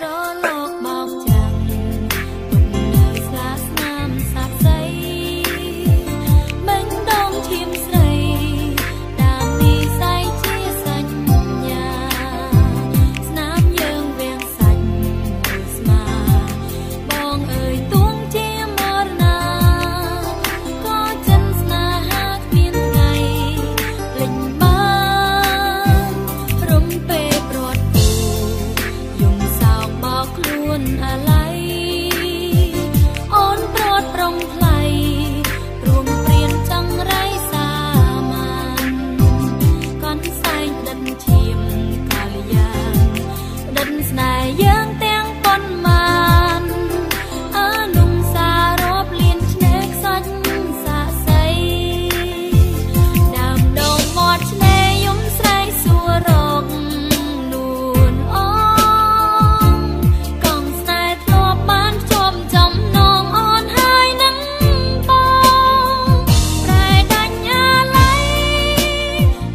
រលកបោកចាំងទុកនៅស្លាស្នាមសាបសីបេះដូងឈាមស្រីតាមនិស័យជាសញ្ញាស្នាមយើងវៀងសាច់លើស្មាបងអើយទួងជាមរណាក៏ចិនស្នេហាគ្មានថ្ងៃភ្លេចបានរំពេលប្រត់គូយំសោកបោកខ្លួនអាល័យអូនប្រត់ប្រុងថ្លៃរួមព្រៀនចង្រៃសាមានកន់សែងដិនឈាមកល្យានដិនស្នេហ៍យើងទាំងប៉ុន្មានអនុងសាររាប់លៀនឆ្នេរខ្សាច់សាកសីដើមដងមាត់ឆ្នេរយំស្រែកសួររកនួនអងកងស្នេហ៍ធ្លាប់បានភ្ជាប់ចំណងអូនហើយនឹងបងប្រែដាញ់អាល័យ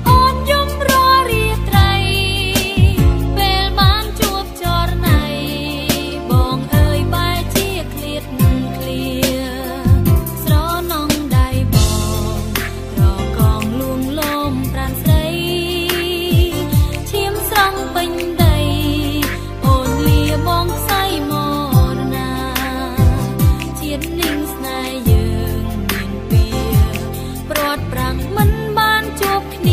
អូនយំរាល់រាត្រីពេលបានជួបចរណៃបងអើយបែរជាឃ្លាតឃ្លាស្រណងដៃបងត្រកងលួងលោមប្រានស្រីឈាមស្រង់ពេញដីអូនលាបងខ្សៃមរណាជាតិនាងស្នេហ៍យើងមានពីប្រត់ប្រាំងមិនបានជួបគ្នា។